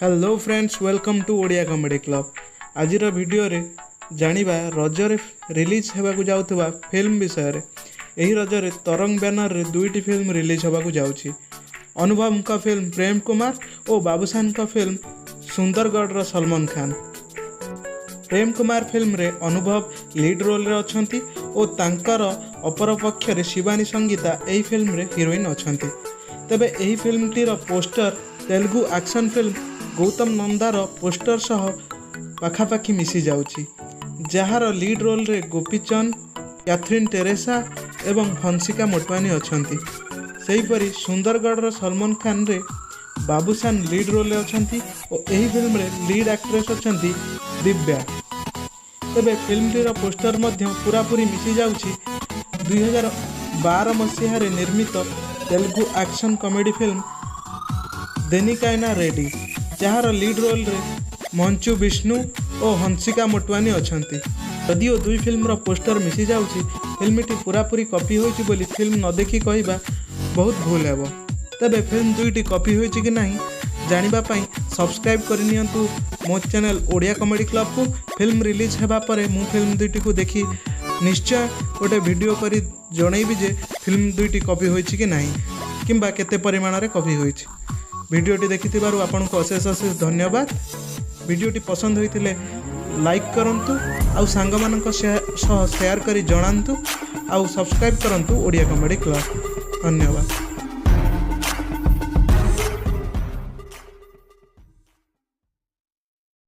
Hello friends, welcome to Odia Comedy Club. ଆଜିର ଭିଡ଼ିଓରେ ଜାଣିବା ରଜରେ ରିଲିଜ୍ ହେବାକୁ ଯାଉଥିବା ଫିଲ୍ମ ବିଷୟରେ। ଏହି ରଜରେ ତରଙ୍ଗ ବ୍ୟାନରରେ ଦୁଇଟି ଫିଲ୍ମ ରିଲିଜ୍ ହେବାକୁ ଯାଉଛି: ଅନୁଭବଙ୍କ ଫିଲ୍ମ ପ୍ରେମ କୁମାର ଓ ବାବୁସାନଙ୍କ ଫିଲ୍ମ ସୁନ୍ଦରଗଡ଼ର ସଲମାନ ଖାନ। ପ୍ରେମ କୁମାର ଫିଲ୍ମରେ ଅନୁଭବ ଲିଡ୍ ରୋଲରେ ଅଛନ୍ତି ଓ ତାଙ୍କର ଅପରପକ୍ଷରେ ଶିବାନୀ ସଙ୍ଗୀତା ଏହି ଫିଲ୍ମରେ ହିରୋଇନ୍ ଅଛନ୍ତି। ତେବେ ଏହି ଫିଲ୍ମଟିର poster Telugu action film Gautam ନନ୍ଦାର ପୋଷ୍ଟର ସହ ପାଖାପାଖି ମିଶିଯାଉଛି, ଯାହାର ଲିଡ୍ ରୋଲରେ ଗୋପୀଚନ୍ଦ, କ୍ୟାଥରିନ୍ ଟେରେସା ଏବଂ ହଂସିକା ମୋଟୱାନୀ ଅଛନ୍ତି। ସେହିପରି ସୁନ୍ଦରଗଡ଼ର ସଲମାନ ଖାନରେ ବାବୁସାନ ଲିଡ୍ ରୋଲରେ ଅଛନ୍ତି ଓ ଏହି ଫିଲ୍ମରେ ଲିଡ୍ ଆକ୍ଟ୍ରେସ୍ ଅଛନ୍ତି ଦିବ୍ୟା। ତେବେ ଫିଲ୍ମଟିର ପୋଷ୍ଟର ମଧ୍ୟ ପୂରାପୂରି ମିଶିଯାଉଛି 2012 ମସିହାରେ ନିର୍ମିତ Telugu action comedy film Denikaina ready, ଯାହାର ଲିଡ୍ ରୋଲରେ ମଞ୍ଚୁ ବିଷ୍ଣୁ ଓ ହଂସିକା ମୋଟୱାନୀ ଅଛନ୍ତି। ଯଦିଓ ଦୁଇ ଫିଲ୍ମର ପୋଷ୍ଟର ମିଶିଯାଉଛି, ଫିଲ୍ମଟି ପୂରାପୂରି କପି ହୋଇଛି ବୋଲି ଫିଲ୍ମ ନ ଦେଖି କହିବା ବହୁତ ଭୁଲ ହେବ। ତେବେ ଫିଲ୍ମ ଦୁଇଟି କପି ହୋଇଛି କି ନାହିଁ ଜାଣିବା ପାଇଁ ସବସ୍କ୍ରାଇବ୍ କରିନିଅନ୍ତୁ ମୋ ଚ୍ୟାନେଲ୍ ଓଡ଼ିଆ କମେଡ଼ି କ୍ଲବକୁ। ଫିଲ୍ମ ରିଲିଜ୍ ହେବା ପରେ ମୁଁ ଫିଲ୍ମ ଦୁଇଟିକୁ ଦେଖି ନିଶ୍ଚୟ ଗୋଟେ ଭିଡ଼ିଓ କରି ଜଣେଇବି ଯେ ଫିଲ୍ମ ଦୁଇଟି କପି ହୋଇଛି କି ନାହିଁ କିମ୍ବା କେତେ ପରିମାଣରେ କପି ହୋଇଛି। ଭିଡ଼ିଓଟି ଦେଖିଥିବାରୁ ଆପଣଙ୍କୁ ଅଶେଷ ଅଶେଷ ଧନ୍ୟବାଦ। ଭିଡ଼ିଓଟି ପସନ୍ଦ ହୋଇଥିଲେ ଲାଇକ୍ କରନ୍ତୁ ଆଉ ସାଙ୍ଗମାନଙ୍କ ସହ ସେୟାର କରି ଜଣାନ୍ତୁ ଆଉ ସବସ୍କ୍ରାଇବ୍ କରନ୍ତୁ ଓଡ଼ିଆ କମେଡ଼ି କ୍ଲବ୍। ଧନ୍ୟବାଦ।